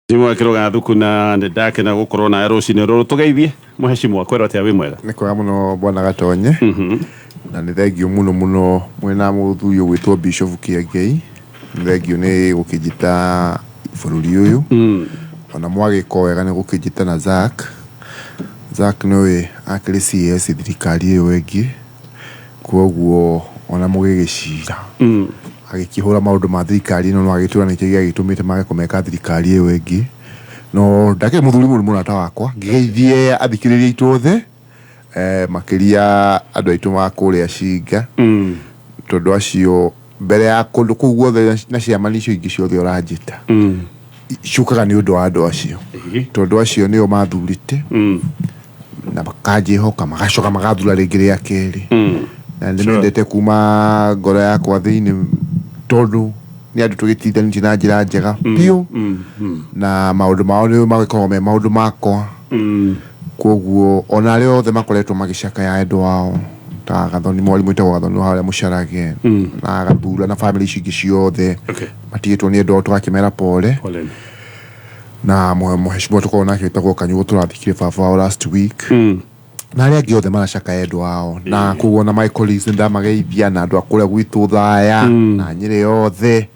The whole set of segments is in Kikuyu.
Mheshimiwa Kĩrũga Thuku na nĩ ndakena gũkorwo nawe rũcinĩ rũrũ. Tũgeithie mũhecimwa, kwĩrwo atĩa, wĩ mwega? Nĩ kwega mũno, bwana Gatonye, na nĩ thengiũ mũno mũno mwĩna mũthuri ũgwĩtwo Bishop Kĩengei. Nĩ thengiũ nĩ gũkĩnjĩta bũrũri ũyũ, ona mwagĩka wega nĩ gũkĩnjĩta na Zack. Zack nĩwe akĩrĩ CS thirikari ĩyo ĩngĩ, koguo ona mũgĩgĩcira agĩkĩhũra maũndũ ma thirikari ĩno, no agĩtwĩra nĩkĩ gĩagĩtũmĩte mage kũmeka thirikari ĩyo ĩngĩ. No ndakĩrĩ mũthuri mũrũ mũrata wakwa, ngĩgeithie athikĩrĩria aitũ othe, makĩria andũ aitũ ma kũrĩa Cinga, tondũ acio mbere ya kũndũ kũu guothe na ciama icio ingĩ ciothe ũranjĩta ciũkaga nĩ ũndũ wa andũ acio, tondũ acio nĩo mathurĩte na makanjĩhoka, magacoka magathura rĩngĩ rĩa kerĩ, na nĩmendete kuma ngoro yakwa thĩinĩ, tondũ nĩ andũ tũgĩtithanĩtie na njĩra njega biũ, na maũndũ mao nĩ magĩkoragwo me maũndũ makwa. Koguo ona arĩa othe makoretwo magĩcakaya endwa ao, ta Gathoni, mwarimũ wĩtagwo Gathoni wa harĩa Mũcarage, na Gathura, na bamĩrĩ icio ingĩ ciothe matigĩtwo nĩ endwa ao, tũgakĩmera pole. Poleni. Na mũheshimiwa tũkoragwo nake wĩtagwo Kanyugo, tũrathikire baba wao last week, na arĩa angĩ othe maracakaya endwa ao. Na koguo na my colleagues nĩndamageithia, na andũ a kũrĩa gwitũ Thaya na Nyĩrĩ yothe,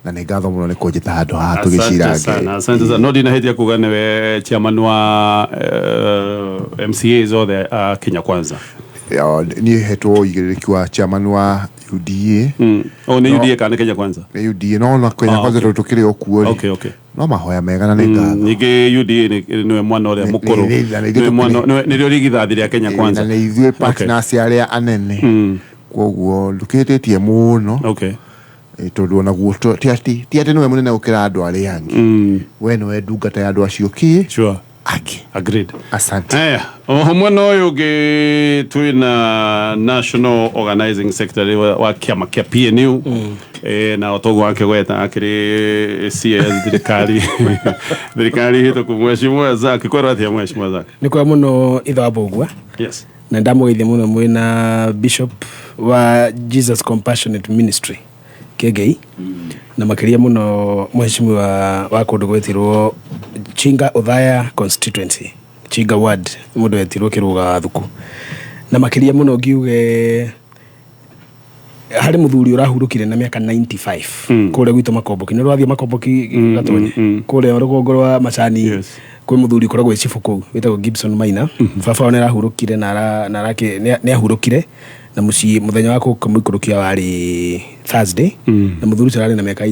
na nĩ ngatho mũno nĩ kũnjĩta handũ haha Asante tũgĩcira. sana, asante sana. No ndinahĩtia kuga nĩwe chairman wa MCAs othe a Kenya Kwanza? Niĩ hetwo ũigĩrĩrĩki wa chairman wa UDA. Oh, nĩ UDA kana nĩ Kenya Kwanza? Nĩ UDA, no na Kenya Kwanza tondũ tũkĩrĩ o kuo rĩ. No mahoya mega na nĩ ngatho. Ningĩ UDA nĩwe mwana ũrĩa mũkũrũ. Na nĩ ithuĩ Nĩwe mwana, nĩrĩo rigithathi rĩa Kenya Kwanza. Na nĩ ithuĩ partners arĩa anene, koguo ndũkĩhĩtĩtie mũno. Tondũ onaguo ti atĩ nĩwe mũnene gũkĩra andũ arĩa angĩ, we nĩwe ndungata ya andũ acio kĩ angĩ. Agreed. Asante. Aya, oho mwena ũyũ ũngĩ twĩna National Organizing Secretary wa kĩama kĩa PNU, na otoguo akĩgweta akĩrĩ CS thirikari hĩtũku, Mheshimiwa Zack. Kwĩrwo atĩa, Mheshimiwa Zack? Nĩ kwega mũno, ithe wa Mbũgua. Na ndamũgeithia mũno mwĩna Bishop wa Jesus Compassionate Ministry Kĩengei, na makĩria mũno mheshimiwa wa kũndũ gwĩtirwo Chinga Othaya constituency, Chinga ward, mũndũ wetirwo Kĩrũga Thuku. Na makĩria mũno ngiuge harĩ mũthuri ũrahurũkire na mĩaka 95 kũrĩa gwitũ Makomboki. Nĩ ũrathiĩ Makomboki, Gatonye, kũrĩa rũgongo rwa macani? Yes. Kwĩ mũthuri ũkoragwo ĩcibũ kũu wĩtagwo Gibson Maina. Baba wao nĩ arahurũkire na nĩ ahurũkire na mũciĩ mũthenya wa kũmũikũrũkia warĩ Thursday, na mũthuri ũcio ararĩ na mĩaka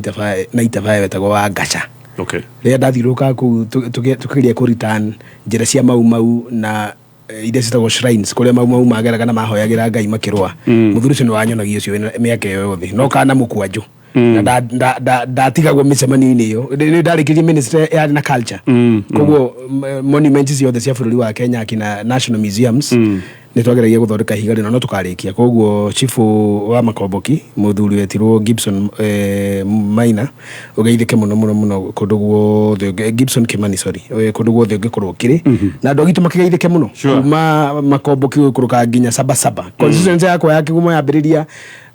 95, wetagwo wa Ngaca. Rĩrĩa ndathiũrũrũkaga kũu tũkĩgeria kũ return njĩra cia Mau Mau na iria ciĩtagwo shrines kũrĩa Mau Mau mageraga na mahoyagĩra Ngai makĩrũa, mũthuri ũcio nĩ wanyonagia ũcio wĩna mĩaka ĩyo yothe no kana mũkwanjũ, na ndatigagwo mĩcemanio-inĩ ĩyo. Nĩ ndarĩkirie ministry yarĩ na culture, koguo monuments ciothe cia bũrũri wa Kenya akina national museums nĩ twageragia gũthondeka ihiga rĩno, no tũkarĩkia. Koguo chifu wa Makomboki, mũthuri wetirwo Gibson Maina, ũgeithĩke mũno mũno mũno kũndũ guothe Gibson Kimani, sorry, kũndũ guothe ũngĩkorwo ũkĩrĩ, na andũ agitũ makĩgeithĩke mũno. Kuma Makomboki gũikũrũka nginya Sabasaba constituency yakwa ya Kĩgumo, yambĩrĩria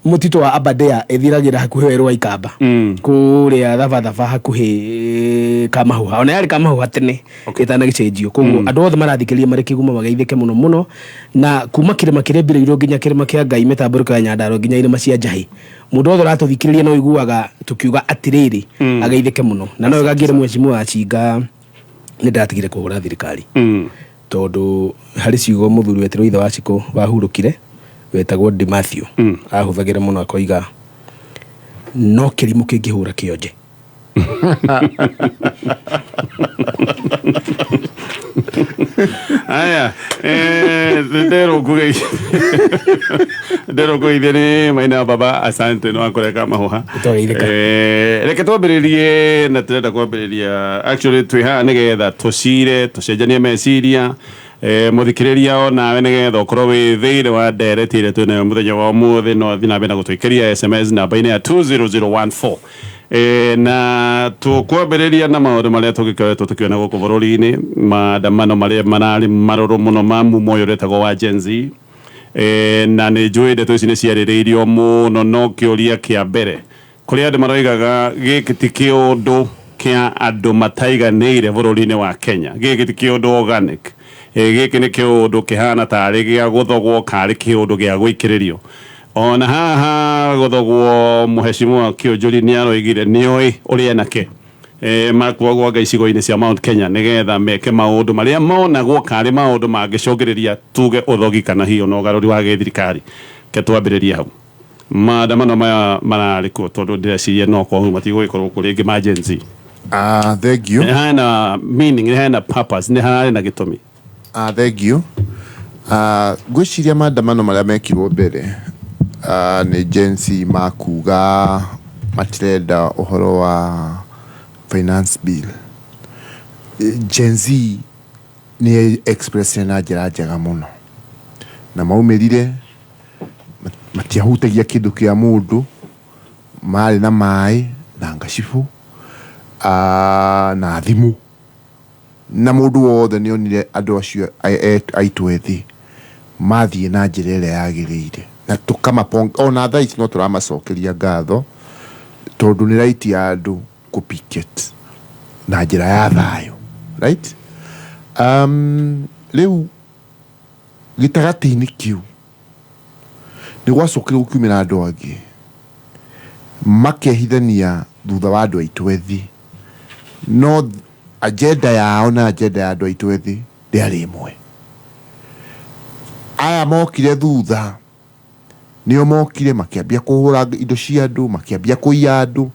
mũtitũ wa Aberdare, ĩthiragĩra hakuhĩ werũ wa Ikamba, kũrĩa Thabathaba hakuhĩ Kamahuha, ona yarĩ Kamahuha tene ĩtanagĩcenjio. Koguo andũ othe marathikĩrĩria marĩ Kĩgumo mageithĩke mũno mũno, na kuma kĩrĩma kĩrĩa mbirĩirwo nginya kĩrĩma kĩa Ngai, mĩtambũrũko ya Nyandarua, nginya irĩma cia Njahĩ, mũndũ wothe ũratũthikĩrĩria no ũiguaga tũkiuga atĩrĩrĩ, ageithĩke mũno. Na no wega ngĩre mheshimiwa wa Chinga nĩ ndatigire kũhũra thirikari, tondũ harĩ ciugo mũthuri wetirwo ithe wa Cikũ wahurũkire wetagwo Di Mathew ahũthagĩra mũno, akoiga no kĩrimũ kĩngĩhũra kĩonje. Aya, nderwo ngũgeithie nĩ Maina baba. Asante, no akũreka mahũha. Twageithĩka. Reke twambĩrĩrie, na tũrenda kwambĩrĩria, actually twĩ haha nĩgetha tũcire, tũcenjanie meciria, mũthikĩrĩria o nawe nĩgetha ũkorwo wĩ thĩinĩ wa ndereti ĩrĩa twĩnayo mũthenya wa ũmũthĩ, no athiĩ na mbere na gũtwĩkĩria SMS namba-inĩ ya 20014. Na tũkwambĩrĩria na maũndũ marĩa tũgĩkoretwo tũkĩona gũkũ bũrũri-inĩ, maandamano marĩa mararĩ marũrũ mũno ma mumo ũyũ ũretagwo wa Gen Z. Na nĩ njũĩ ndeto ici nĩ ciarĩrĩirio mũno, no kĩũria kĩa mbere kũrĩ andũ maroigaga gĩkĩ ti kĩũndũ. kĩa andũ mataiganĩire bũrũri-inĩ wa Kenya. Gĩkĩ ti kĩũndũ organic. Gĩkĩ nĩ kĩũndũ kĩhana tarĩ gĩa gũthogwo karĩ kĩũndũ gĩa gũikĩrĩrio. Ona haha gũthogwo mũhecimiwa Kĩũnjũri nĩ aroigire nĩoĩ ũrĩa nake makuagwo anga icigo-inĩ cia Mount Kenya nĩgetha meke maũndũ marĩa monagwo karĩ maũndũ mangĩcũngĩrĩria tuge ũthogi kana hihi ona ũgarũri wa gĩthirikari. Ke twambĩrĩrie hau. Maandamano maya mararĩ kuo tondũ ndĩreciria no korwo matigũgĩkorwo kũ rĩngĩ ma Gen Z. Ah, thank you. Nĩ hena meaning, nĩ hena purpose, nĩ hararĩ na gĩtũmi. Ah, thank you. Ah, ngwĩciria maandamano marĩa mekirwo mbere nĩ Gen Z makuga matirenda ũhoro wa finance bill. Gen Z nĩ express na njĩra njega mũno na maumĩrire matiahutagia kĩndũ kĩa mũndũ, marĩ na maĩ na ngacibũ na thimũ na mũndũ wothe nĩ onire andũ acio aitũ ethĩ mathiĩ na njĩra ĩrĩa yagĩrĩire na ona thaa ici no tũramacokeria ngatho tondũ nĩ right ya andũ kũ picket na njĩra ya thayũ, right. Rĩu gĩtagatĩ-inĩ kĩu nĩ gwacokire gũkiumĩra andũ angĩ makehithania thutha wa andũ aitũ ethĩ, no agenda yao na agenda ya andũ aitũ ethĩ ndĩarĩ ĩmwe. Aya mokire thutha nĩo mokire makĩambia kũhũra indo cia andũ, makĩambia kũiya andũ.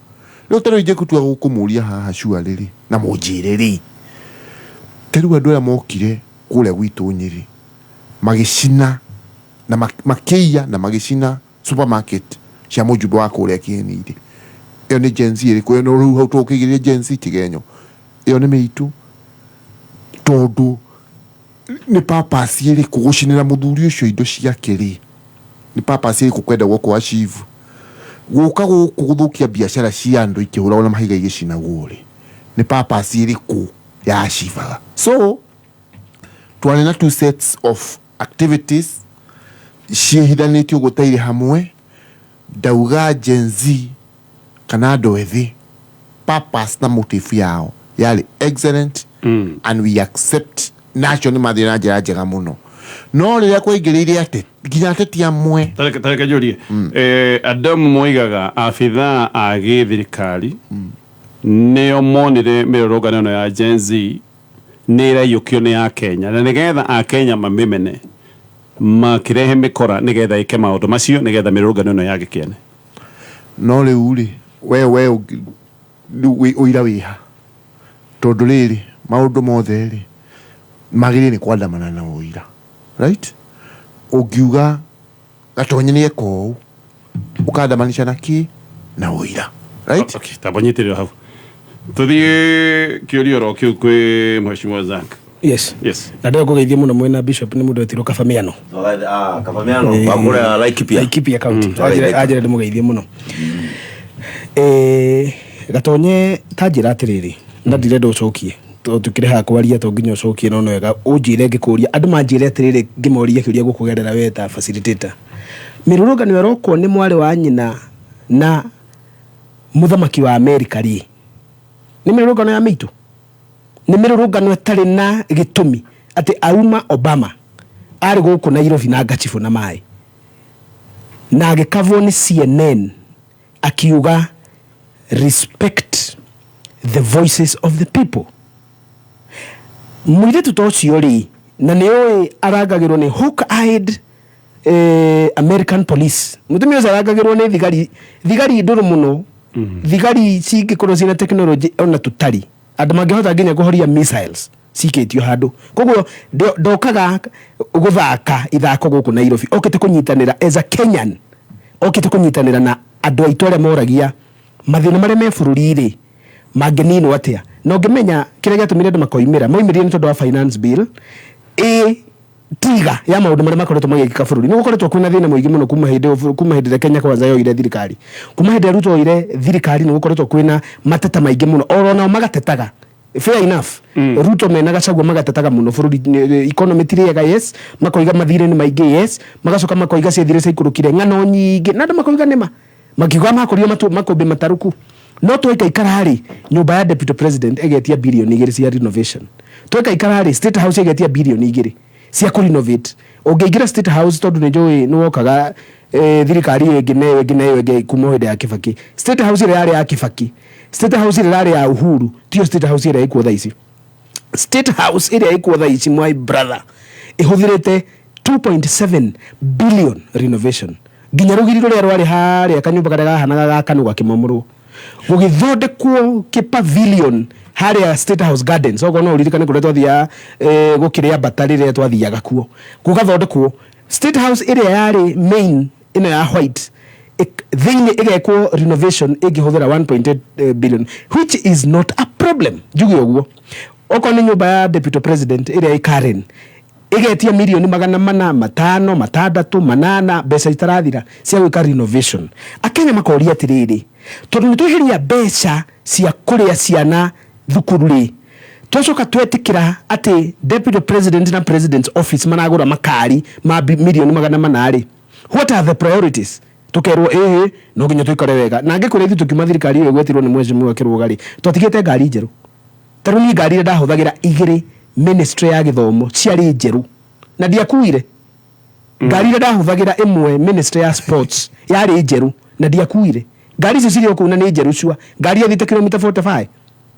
Rĩu ta rĩu ingĩtua gũkũmũria haha sure rĩ, na mũnjĩre rĩ, ta rĩu andũ arĩa mokire kũrĩa gwitũ Nyĩrĩ magĩcina na makĩiya na magĩcina supermarket cia mũjumbe wa kũrĩa Kĩeni-rĩ, ĩyo nĩ Gen Z ĩrĩkũ? Ĩyo no rĩu hau tũkĩigĩrĩria Gen Z tigenyo, ĩyo nĩ mĩitũ, tondũ nĩ purpose ĩrĩkũ gũcinĩra mũthuri ũcio indo ciake rĩ? Nĩ purpose ĩrĩkũ kwenda gũkũ achieve gũka gũkũ gũthũkia biacara cia andũ ikĩhũragwo na mahiga igĩcinagwo rĩ? Nĩ purpose ĩrĩkũ ya achievaga? So twarĩ na two sets of activities ciĩhithanĩtio ũguo tairĩ hamwe. Ndauga Gen Z kana andũ ethĩ purpose na motive yao yarĩ excellent and we accept nacio nĩ mathiĩ na njĩra njega mũno, no rĩrĩa kwaingĩrĩire ateti, nginya ateti amwe. Tareke njũrie. Andũ amwe moigaga abithaa a gĩthirikari nĩo monire mĩrũrũngano ĩno ya Gen Z nĩ ĩraiyũkio nĩ Akenya na nĩgetha Akenya mamĩmene makĩrehe mĩkora nĩgetha ĩke maũndũ macio nĩgetha mĩrũrũngano ĩno yage kĩene. No rĩu rĩ, we rĩu ũira wĩha? Tondũ rĩrĩ, maũndũ mothe rĩ magĩrĩire nĩ kwandamana na ũira, right? Ũngiuga Gatonye nĩ eka ũũ, ũkandamanisha na kĩ? Na ũira, right? Okay, tamba nyitĩrĩra hau tũthiĩ kĩũria oro kĩu kwĩ mheshimiwa Zack. Yes. Yes. Na ndĩrenda kũgeithia mũno mwena bishop nĩ mũndũ wetirwo Kabamiano. Ah, Kabamiano wa kũrĩa Laikipia. Laikipia County. Anjĩra ndĩmũgeithie mũno. Gatonye, ta njĩra atĩrĩrĩ, na ndirenda ũcokie tondũ tũkĩrĩ haha kwaria to nginya ũcokie, no wega ũnjĩre ngĩkũria andũ manjĩre atĩrĩrĩ, ngĩmoria kĩũria gũkũgerera we ta facilitator. Mĩrũrũngano ĩrokwo nĩ mwarĩ wa nyina na mũthamaki wa Amerika rĩ, nĩ mĩrũrũngano ya mĩitũ? Nĩ mĩrũrũngano ĩtarĩ na gĩtũmi atĩ auma Obama arĩ gũkũ Nairobi na ngachibũ na maĩ na agĩkavwo nĩ CNN akiuga respect the voices of the people. Mũirĩtu ta ũcio rĩ, na nĩ ũĩ arangagĩrwo nĩ hawk eyed American police, mũtumia ũcio arangagĩrwo nĩ thigari, thigari ndũrũ mũno, thigari cingĩkorwo ciĩna technology ona tũtari andũ mangĩhota nginya kũhoria missiles cikĩtio handũ. Koguo ndokaga gũthaka ithako gũkũ Nairobi, okĩte kũnyitanĩra as a Kenyan, okĩte kũnyitanĩra na andũ aitũ arĩa moragia mathĩna marĩa me bũrũri-rĩ mangĩninwo atĩa. Na ũngĩmenya kĩrĩa gĩatũmire andũ makoimĩra, moimĩrire nĩ tondũ wa finance bill ĩ tiga ya maũndũ marĩa makoretwo magĩkĩka bũrũri. Nĩ gũkoretwo kwĩna thĩna mũingĩ mũno kuma hĩndĩ ĩrĩa Kenya Kwanza yoire thirikari, kuma hĩndĩ ĩrĩa Ruto oire thirikari nĩ gũkoretwo kwĩna mateta maingĩ mũno, oro nao magatetaga, fair enough. Ruto mena Gachagua magatetaga mũno bũrũri economy ti rĩega, yes, makoiga mathirĩ nĩ maingĩ, yes, magacoka makoiga ciathire ciaikũrũkire ng'ano nyingĩ na andũ makoiga nĩma makiuga makorio makũmbĩ matarũku. No twaikaikara rĩ, nyũmba ya deputy president ĩgetia 2 billion cia renovation. Twaikaikara rĩ, State House ĩgetia 2 billion cia kũ renovate. Ũngĩingĩra State House, tondũ nĩ njũĩ nĩ wokaga thirikari ĩyo ĩngĩ na ĩyo ĩngĩ na ĩyo ĩngĩ kuma hĩndĩ ya Kibaki, State House ĩrĩa yarĩ ya Kibaki, State House ĩrĩa yarĩ ya Uhuru, tiyo State House ĩrĩa ĩkuo thaa ici. State House ĩrĩa ĩkuo thaa ici, my brother, ĩhũthĩrĩte 2.7 billion renovation. Nginya rũgiri rũrĩa rwarĩ harĩa kanyũmba karĩa kahanaga ga kanua gakĩmomorwo, gũgĩthondekwo kĩ pavilion harĩa State House Gardens, okorwo no ũririkane kũrĩa twathiaga gũkĩrĩa mbata rĩrĩa twathiaga kuo, gũgathondekwo. State House ĩrĩa yarĩ main ĩno ya white thĩinĩ ĩgekwo renovation ĩngĩhũthĩra 1.8 billion, which is not a problem, njuge ũguo. Okorwo nĩ nyũmba ya deputy president ĩrĩa ĩ Karen, ĩgetia 400 million, 500, 600, 800, mbeca itarathira cia gwĩka renovation. Akenya makoria atĩrĩrĩ, tondũ nĩ tweheria mbeca cia kũrĩa ciana thukuru rĩ, twacoka twetĩkĩra atĩ deputy president na president's office maragũra makari ma 400 million rĩ, what are the priorities? Tukerwo ĩhĩ, no nginya tũikare wega. Na ngĩkwĩra, ithuĩ tũkiuma thirikari ĩyo ĩgwetirwo nĩ mheshimiwa Kĩrũga rĩ, twatigĩte ngari njerũ. Ta rĩu niĩ ngari iria ndahũthagĩra igĩrĩ ministry ya gĩthomo ciarĩ njerũ na ndiakuire. Ngari iria ndahũthagĩra ĩmwe ministry ya sports yarĩ njerũ na ndiakuire. Ngari icio cirĩ o kũu na nĩ njerũ cua. Ngari yathiĩte kilomita 45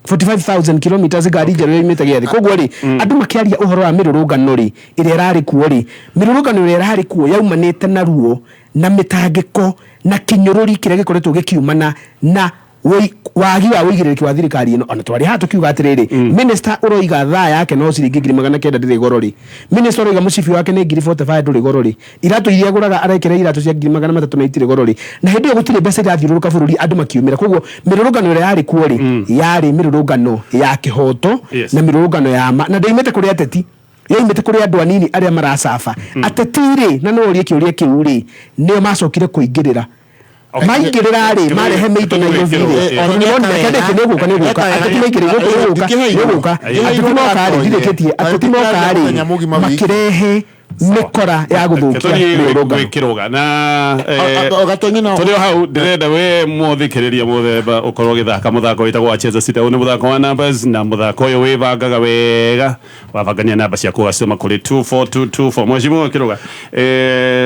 45,000 kilometers, ngari njerũ yoimĩte gĩathĩ. Koguo rĩ, andũ makĩaria ũhoro wa mĩrũrũngano rĩ, ĩrĩa ĩrarĩ kuo rĩ, mĩrũrũngano ĩrĩa ĩrarĩ kuo yaumanĩte na ruo na mĩtangĩko na kĩnyũrũri kĩrĩa gĩkoretwo gĩkiumana na wagi wa ũigĩrĩrĩki wa thirikari ĩno. Ona twarĩ haha tũkiuga atĩrĩrĩ, minister ũroiga thaa yake no ciringi 900,000 ndĩrĩ goro rĩ, minister ũroiga mũcibi wake nĩ 45,000 ndũrĩ goro rĩ, iratũ iria agũraga arekĩra iratũ cia 300,000 na itirĩ goro rĩ, na hĩndĩ ĩyo gũtirĩ mbeca irathiũrũrũka bũrũri, andũ makiumĩra. Koguo mĩrũrũngano ĩrĩa yarĩ kuo rĩ, yarĩ mĩrũrũngano ya kĩhoto na mĩrũrũngano ya ma, na ndĩimĩte kũrĩ ateti, yaimĩte kũrĩ andũ anini arĩa maracaba. Ateti rĩ, na no ũrie kĩũria kĩu rĩ, nĩo macokire kũingĩrĩra. Maingĩrĩra rĩ, marehe mĩito Nairobi rĩ, nĩ gũka, nĩ gũka ateti maingĩrĩra, nĩ gũka, nĩ gũka ateti moka rĩ, ndirĩkĩtie, ateti moka rĩ, makĩrehe mĩkora ya gũthũkia mĩrũrũngano. Gwĩkĩrũga na Gatonye no tũrĩ o hau, ndĩrenda we mũthikĩrĩria mũthemba ũkorwo ũgĩthaka mũthako wĩtagwo wa Cheza Sita. Ũyũ nĩ mũthako wa numbers, na mũthako ũyũ wĩbangaga wega, wabangania namba ciaku ũgacitũma kũrĩ 24224. Mheshimiwa Kĩrũga,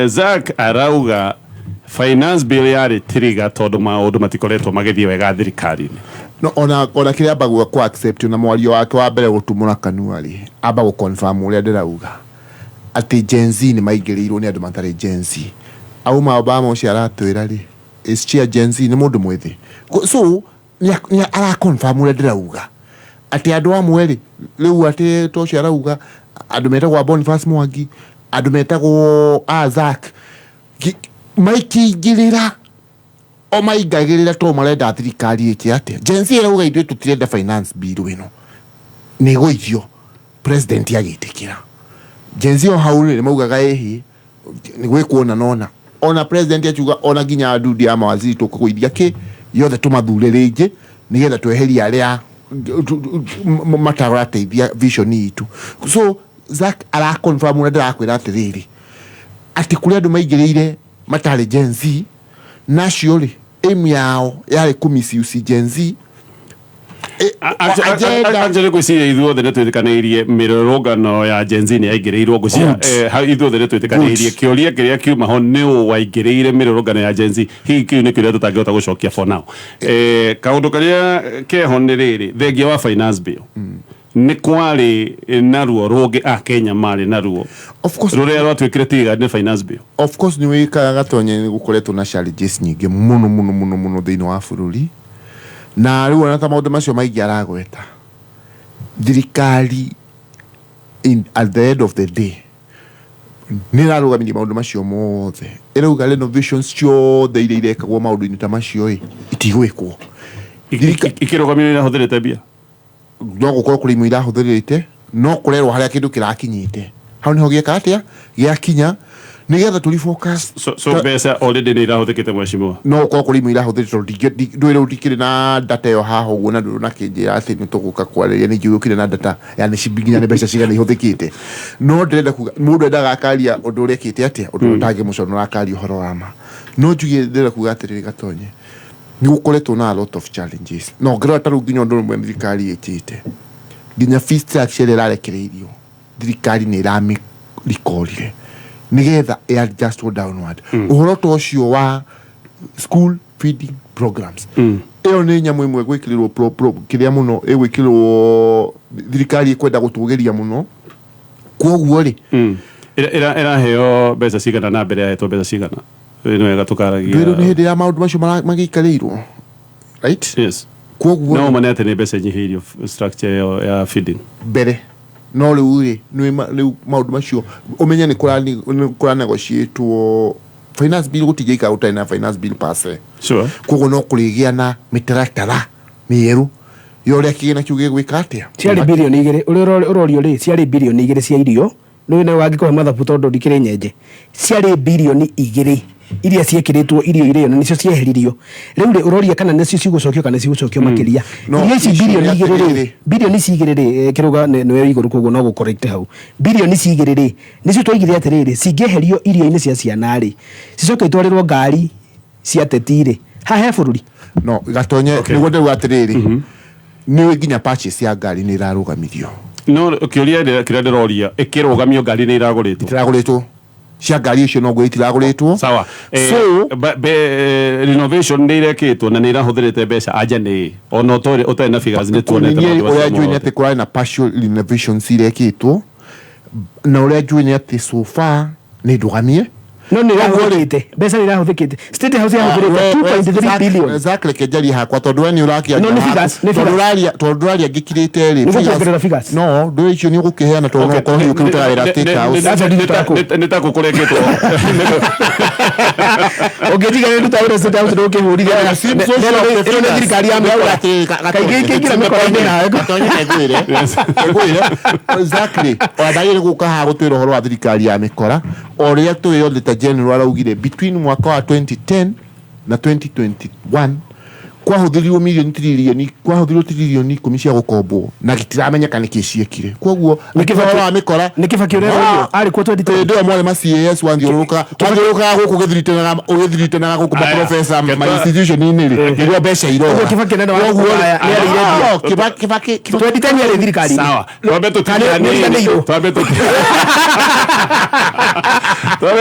Zack arauga finance bill yarĩ tiriga tondũ maũndũ matikoretwo magĩthiĩ wega thirikari-inĩ. No ona kĩrĩa amba ku accept na mwario wake wa mbere gũtumũra kanua rĩ, amba gũ confirm ũrĩa ndĩrauga atĩ Gen Z nĩ maingĩrĩirwo nĩ andũ matarĩ Gen Z. Auma Obama ũcio aratwĩra rĩ, is chia Gen Z nĩ mũndũ mwĩthĩ. So nĩ ara confirm ũrĩa ndĩrauga atĩ andũ amwe rĩ, rĩu atĩ to ũcio arauga andũ metagwo Boniface Mwangi, andũ metagwo Azak maikĩingĩrĩra o maingagĩrĩra to marenda thirikari ĩke atĩa. Gen Z ĩrauga ithuĩ tũtirenda finance bill ĩno, nĩ ĩgũithio. President agĩtĩkĩra. Gen Z o hau rĩ, nĩ maugaga ĩhĩ nĩ gwĩkwo na nona ona president akiuga ona nginya ndudi ya mawaziri tũkũgũithia kĩ yothe, tũmathure rĩngĩ nĩgetha tweherie arĩa matarateithia vision itũ. So Zack ara confirm ũrĩa ndĩrakwĩra atĩrĩrĩ, atĩ kũrĩ andũ maingĩrĩire matarĩ Gen Z, nacio rĩ, aim yao yarĩ kũ misuse Gen Z. Agenda. Actually, ngwĩciria ithuothe nĩ twĩtĩkanĩirie mĩrũrũngano ya Gen Z nĩ yaingĩrĩirwo. Ngwĩciria hau ithuothe nĩ twĩtĩkanĩirie. Kĩũria kĩrĩa kiuma ho nĩ ũ waingĩrĩire mĩrũrũngano ya Gen Z? Hihi kĩu nĩ kĩũria tũtangĩhota gũcokia for now. Kaũndũ karĩa keho nĩ rĩrĩ, thengia wa finance bill, nĩ kwarĩ na ruo rũngĩ akenya marĩ naruo Of course. rũrĩa rwatuĩkire tiga nĩ finance bill. Of course, nĩ wĩkaga, Gatonye, nĩ gũkoretwo na challenges nyingĩ mũno mũno mũno mũno thĩinĩ wa bũrũri, na rĩu ona ta maũndũ macio maingĩ aragweta thirikari, at the end of the day nĩ ĩrarũgamirie maũndũ macio mothe, ĩrauga renovations ciothe iria irekagwo maũndũ-inĩ ta macio ĩ itigwĩkwo. Ikĩrũgamio irahũthĩrĩte mbia. No gũkorwo kũrĩ imwe irahũthĩrĩte, no kũrerwo harĩa kĩndũ kĩrakinyĩte, hau nĩho gĩeka atĩa, gĩakinya, nĩgetha tũri focus. So mbeca already nĩ irahũthĩkĩte, mheshimiwa? No gũkorwo kũrĩ imwe irahũthĩrĩte tondũ ndũĩ rĩu ndikĩrĩ na data ĩyo haha ũguo, na ndũrĩ ũnakĩnjĩra atĩ nĩ tũgũka kwarĩria, nĩ njũĩ ũkĩrĩ na data ya nĩ nginya nĩ mbeca cigana ihũthĩkĩte. No ndĩrenda kuga mũndũ endaga akaria ũndũ ũrĩa ekĩte atĩa, ũndũ ũrĩa ũtangĩmũconora, akaria ũhoro wa ma. No njuge ndĩrenda kuga atĩrĩrĩ, Gatonye, Nĩ gũkoretwo na a lot of challenges, no ngĩrora ta rĩu nginya ũndũ ũmwe thirikari ĩkĩte, nginya fee structure ĩrĩa ĩrarekereirio, thirikari nĩ ĩramĩrikorire nĩgetha ĩ-adjustwo downward. Ũhoro ta ũcio wa school feeding programs, ĩyo nĩ nyamũ ĩmwe gwĩkĩrĩrwo kĩrĩa mũno ĩgwĩkĩrĩrwo, thirikari ĩkwenda gũtũgĩria mũno. Koguo rĩ, Ĩraheo mbeca cigana na mbere yahetwo mbeca cigana? Nĩ wega tũkaragia. Ndwĩrwo nĩ hĩndĩ ya maũndũ macio magĩikarĩirwo, right? Yes. Koguo no ma nĩ atĩ nĩ mbeca inyihĩirio structure ĩyo ya feeding. Mbere no rĩu rĩ, rĩu maũndũ macio ũmenye nĩ kũranegotiatwo finance bill, gũtingĩikara gũtarĩ na finance bill per se. Koguo no kũrĩgĩa na mĩtaratara mĩerũ ya ũrĩa kĩgĩna kĩu gĩgwĩka atĩa. Ciarĩ 2 birioni, ũrĩa ũrorio rĩ, ciarĩ 2 birioni cia irio. Rĩu nawe wangĩkũhe mathabu tondũ ndikĩrĩ nyenje, ciarĩ 2 birioni iria ciĩkĩrĩtwo irio irĩo na nĩcio cieheririo. Rĩu rĩ, ũroria kana nĩcio cigũcokio kana cigũcokio makĩria. No, irio ici icio birioni nĩ igĩrĩ rĩ, atĩrĩrĩ. Birioni ici igĩrĩ rĩ, kĩrũga nĩwe igũrũ, koguo no gũ-correct hau. Birioni ici igĩrĩ rĩ, nĩcio twaigire atĩrĩrĩ, cingĩeherio irio-inĩ cia ciana rĩ, cicoke itwarĩrwo ngari cia teti rĩ, haha he bũrũri. No gatonye. Nĩguo ndauga atĩrĩrĩ, nĩ nginya purchase ya ngari nĩ ĩrarũgamirio. No kĩũria kĩrĩa ndĩroria, ĩkĩrũgamio, ngari nĩ iragũrĩtwo? Itiragũrĩtwo, cia ngari icio no ngwĩra itiragũrĩtwo. Sawa. So Renovation nĩ irekĩtwo na nĩ irahũthĩrĩte mbeca anja nĩ ona ũtarĩ na figures nĩ tuonete niĩ maũndũ macio ũrĩa njũĩ nĩ mothe. Atĩ kũrarĩ na partial renovations irekĩtwo, na ũrĩa njũĩ nĩ atĩ so far nĩ ndũgamie. No nĩ ĩrahũthĩkĩte, mbeca nĩ ĩrahũthĩkĩte. State House yahũthĩrĩte 2.3 billion. Exactly, reke njarie hakwa tondũ we nĩ ũrakĩaria No, nĩ haku. figures, nĩ Tondũ figures. ũraria, tondũ ũraria ngĩkirĩte rĩ. Nĩ gũkuongerera figures. No ndũ icio nĩ ũgũkĩheana tondũ no ũkorwo hihi ũkĩrutaga wĩra State House. Nĩ ta kũrekĩtwo. Ũngĩnjiga nĩ nduta wĩra State House, ndũkĩhũrire. Ĩno nĩ thirikari ya mĩkora, kaingĩ ingĩingĩra mĩkora-inĩ nawe. Gatonye, ngwĩre exactly, ona ndagĩrĩ gũka haha gũtwĩra ũhoro wa thirikari ya mĩkora. O rĩrĩa tũĩ Auditor General araugire between mwaka wa 2010 na 2021 kwahũthĩrirwo mirioni tiririoni, kwahũthĩrirwo 10 tiririoni cia gũkombwo na gĩtiramenyeka nĩkĩ ciekire. Koguo Nĩ Kibaki- ũhoro wa mĩkora. Nĩ Kibaki ũrĩa arĩ kuo 2010? Hĩndĩ ĩyo mwarĩ ma CAS, wanthiũrũrũkaga gũkũ ũgĩthiritanaga gũkũ Aya, maprofesa ma institution-inĩ rĩ, nĩguo mbeca irora. Ũguo Kibaki nene wa Koguo rĩ, Aya, nĩ arĩire mbia. No, Kibaki 2010 yarĩ thirikari-inĩ. Sawa, twambe tũtithie Kana nĩ hanini. ũriganĩirwo? Twambe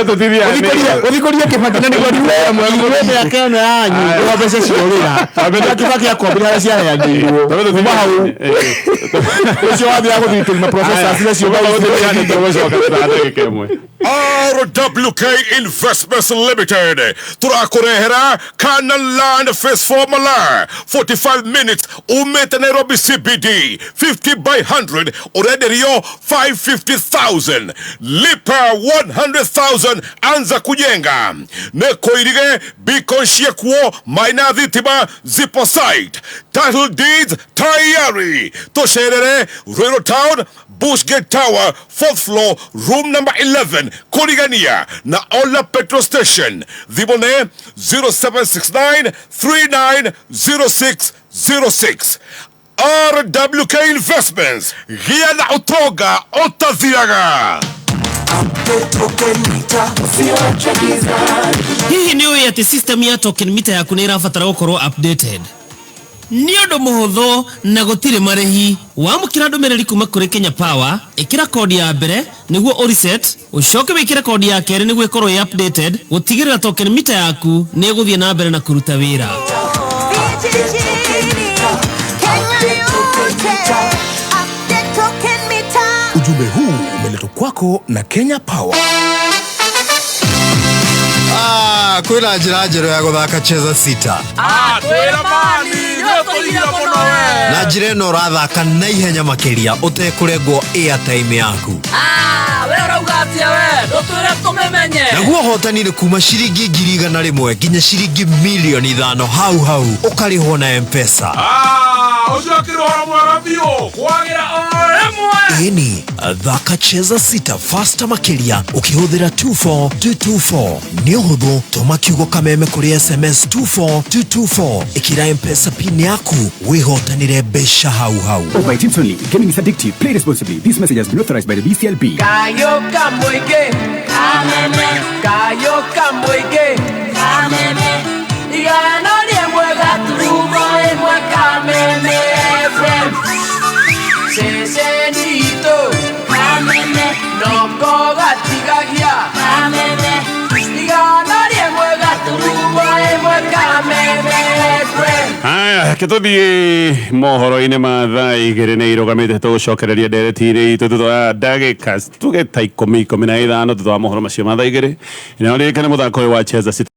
tũtithie hanini. Ũthikũrie Kibaki na nĩguo Ithuĩ mĩaka ĩno yanyu nĩguo mbeca ciorĩra. Kĩrĩa Kibaki akombire harĩa ciaheanĩirwo Twambe kuma tũtithie hau hanini. ũcio wathiaga gũthitĩri maprofessors nacio. Tũgũcoka na ndagĩka ĩmwe. RWK Investments Limited turakurehera Kana Land Phase 4 Malaa, 45 minutes umete Nairobi CBD, 50 by 100, urenderio 550,000, lipa 100,000, anza kujenga. Nekoirige beacon kuo maina thitima zipo site, title deeds tayari. Tosherere Ruiru Town, Bushgate Tower, fourth floor, room number 11, Kurigania, na Ola Petrol Station. Thimũ 0769 390606. RWK Investments, gĩa na ũtonga ũtathiraga. Hihi nĩ ũĩ atĩ system ya token meter yaku nĩ ĩrabatara gũkorwo updated? Nĩ ũndũ mũhũthũ na gũtirĩ marĩhi. Wamũkĩra ndũmĩrĩri kuma kũrĩ Kenya Power, ĩkĩra kodi ya mbere nĩguo ũreset, ũcoke wĩkĩre kodi ya kerĩ nĩguo ĩkorwo ĩ updated, gũtigĩrĩra token meter yaku nĩ ĩgũthiĩ na mbere na kũruta wĩra. Vijijini, Kenya yote, update token meter. Ujumbe huu umeletwa kwako na Kenya Power. Ah, kwĩna njĩra njerũ ya gũthaka Cheza Sita. Na njĩra ĩno ũrathaka na ihenya makĩria ũtekũrengwo airtime yaku. We ũrauga atĩa? We ndũtwĩre tũmĩmenye. Naguo ũhotani nĩ kuma ciringi 100,000 nginya ciringi 5 mirioni hau hau, ũkarĩhwo na M-Pesa. Ũcio akĩrĩ ũhoro mwega biũ kwagĩra o rĩmwe. Ĩni, thaka Cheza Sita fasta makĩria ũkĩhũthĩra 24224. Nĩ ũhũthũ, tũma kiugo kameme kũrĩ SMS 24224, ĩkĩra M-Pesa pin yaku, wĩhotanĩre mbeca hau hau. Over 18 only. Gaming is addictive. Play responsibly. This message has been authorized by the BCLB. Kayo kamũingĩ, kayo kamũingĩ. Igana rĩmwe gaturumo ĩmwe Kameme FM. Ceceni itũ Kameme noko gatigagia Kameme. 101.ĩmwe Kameme FM. Haya, reke tũthiĩ mohoro-inĩ ma thaa 2 nĩ irũgamĩte tũgũcokereria ndereti-inĩ itũ thutha wa ndagĩka tuge ta 15 thutha wa mohoro macio ma thaa 2. Na ũririkane mũthako ũyũ wa Cheza City.